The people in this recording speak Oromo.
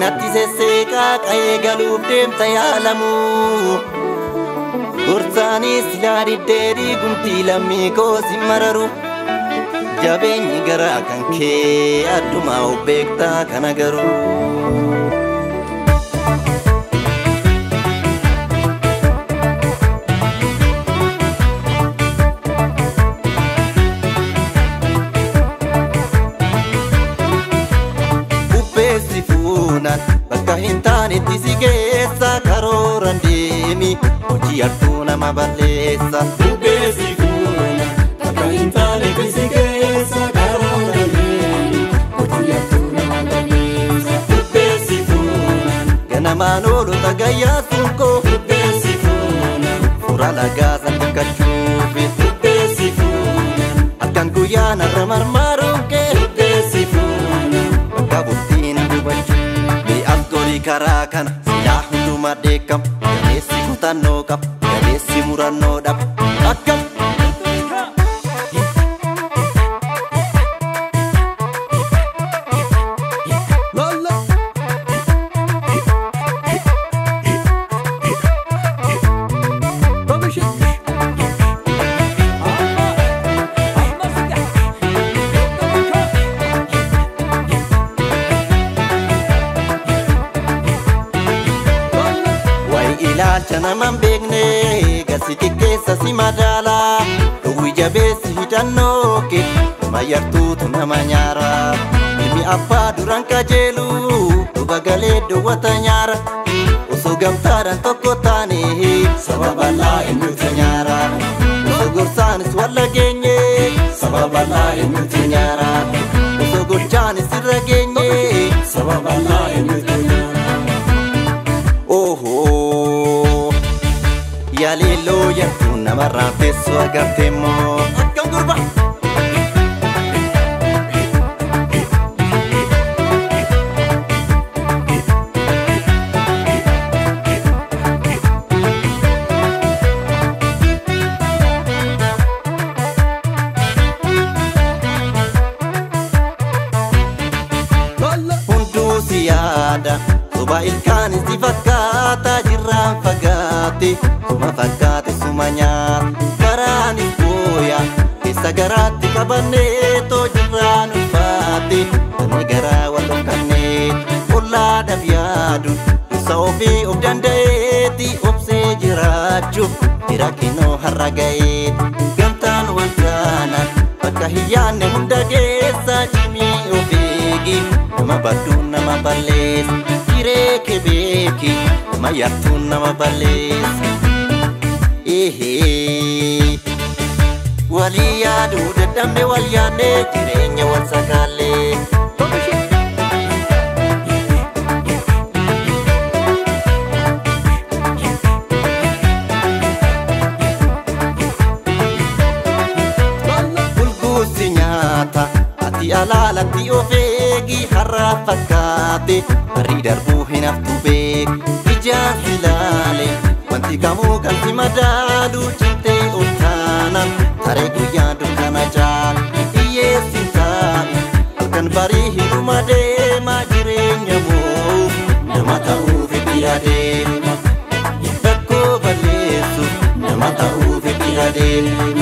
Natti sesseeqaa qa'ee galuuf deemta yaalamu. Gorsaanis silaa diddee dhiigumtii lammii koo si mararu. Jabeenyi garaa kan kee addumaa of beektaa kana garuu. Bakka hin taanetti si geessa karooraan deemi hojii hartuu nama balleessa. Bubbeessi fuuna bakka hin taanetti si geessa karooraan deemi hojii hartuu nama balleessa. Bubbeessi fuuna ganamaan oolu tagayyaa sunkoo. Bubbeessi fuuna fura lagaa san dukkachuufi. Bubbeessi fuuna halkan guyyaa narra marmaaruun kee. Bubbeessi fuuna bakka bultiin hubachuu. Asgorii karaa kana silaa hundumaa dheekam. Gameessi kutannoo qaba, gameessi murannoo dhaba. Akkam! Ilaalcha naman beekne gasi xiqqeessa si madaala. Dhowwi jabeessi hidhannoo kee nama yartuutu nama nyaara. Ilmi abbaa duraan qajeelu duuba galee dowwata nyaara. Osoo gamtaadhaan tokko taane saba bal'aa eenyutu nyaara. Osoo gorsaanis wal dhageenye saba bal'aa eenyutu nyaara. Osoo gochaanis irra geenye saba bal'aa eenyutu nyaara. Ohoo yaaliloo yartuu namarraa teessoo agartee moo akkam gurba. Hunduu si yaada. Soba ilkaanis si fakkaata jirraan fagaate suma fakkaate suma nyaata garaanis booya keessa garaatti qabanneetoo jirraan ulfaate namni garaa wal dhokannee ollaadhaaf yaadu dursa ofii of danda'eeti obsee jiraachuuf bira kinoo har'a ga'eeti gamtaan wal taanaan bakka hin yaadne hunda keessa cimii of eegi nama badduun nama balleessa. Jiree beeki nama yartuun nama balleessa. Walii yaaduu dadhabne wal yaadne jireenya wal sakaallee. Bulguusi nyaata ati alaalatti of eegi har'a fakkaate. Barri darbuu hin haftu beek ijaan si ilaale wanti kamuu kan si madaalu cimtee ol taanaan taree guyyaa dukkana caala hiyyeessi hin taa'u halkan barii hidhuma deema jireenya moo nama ta'uuf itti adeema rakkoo balleessuuf nama ta'uuf itti adeema.